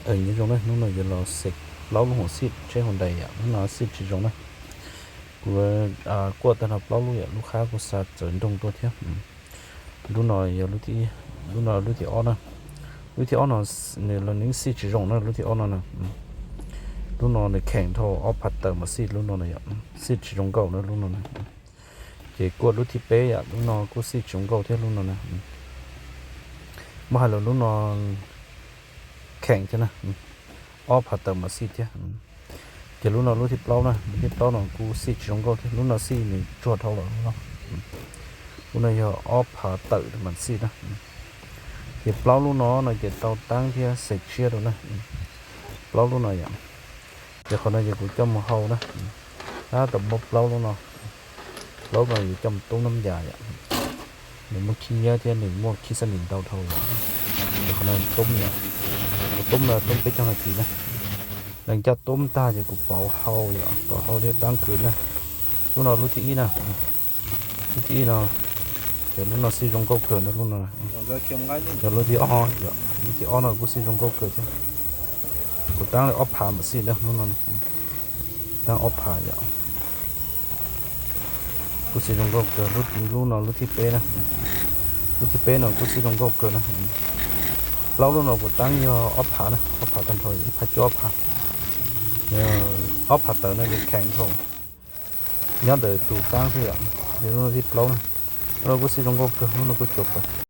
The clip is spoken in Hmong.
Nyob zoo na, hnub no yuav los xeem plaub lub hauv xij tsheb Hyundai yom, hnub no xij tsis zoo na. Kuv kuaj tag nrho plaub lub yom, lub qhab kuj xa txawv nroog tuaj thiab. Lub no yog lub thib, lub no lub thib ob na. Lub thib ob no nws los nws xij tsis zoo na, lub thib ob no na. Lub no nws kheem dhau ob phav tawm mas xij lub no na yom, xij tsis zoo nkauj na lub no na. Ces kuaj lub thib peb yom, lub no kuj xij tsis zoo nkauj thiab lub no na. Muab hais los lub no kheem thiab na, ob phav tawm mas xij thiab. Ces lub no lub thib plaub na, lub thib plaub no kuj xij tsis zoo nkauj thiab, lub no xij nws tsuag dhau lawm lub no. Lub no yog ob phav tawm mas xij na. Ces plaub lub no no ces tau taab thiab xeem tshiab rau na. Plaub lub no yom. Ces qhov no ces kuv coj mus hau na. Tab tom muab plaub lub no, plaub no yuav coj mus tub nab yas yom. Nws muaj khib nyiab thiab nws muaj khib xab nim ntau dhau lawm. Ces qhov no tub yom, kuv tub no tub peb caug nas this na. Lees caj tub tag ces kuv pauv hau yom, pauv hau thiab taab kws na. Lub no lub thib ib na, lub thib ib no, ces lub no xij zoo nkauj kawg na lub no. Ces lub thib ob, lub thib ob no kuj xij zoo nkauj kawg thiab. Kuv taab li ob phav mas xij na lub no, taab ob phav yom. Kuj xij zoo nkauj kawg. Lub no lub thib peb na, lub thib peb no kuj xij zoo nkauj kawg na. Plaub lub no kuv taab yog ob phav na, ob phav tag nrho, ib phav cuaj ob phav. Ob phav tawm no ces kheem dhau. Nyob ntawm tus taab thiab yom, ces lub no thib plaub na. Lub no kuj xij zoo nkauj kawg, lub no kuj cuag kawg.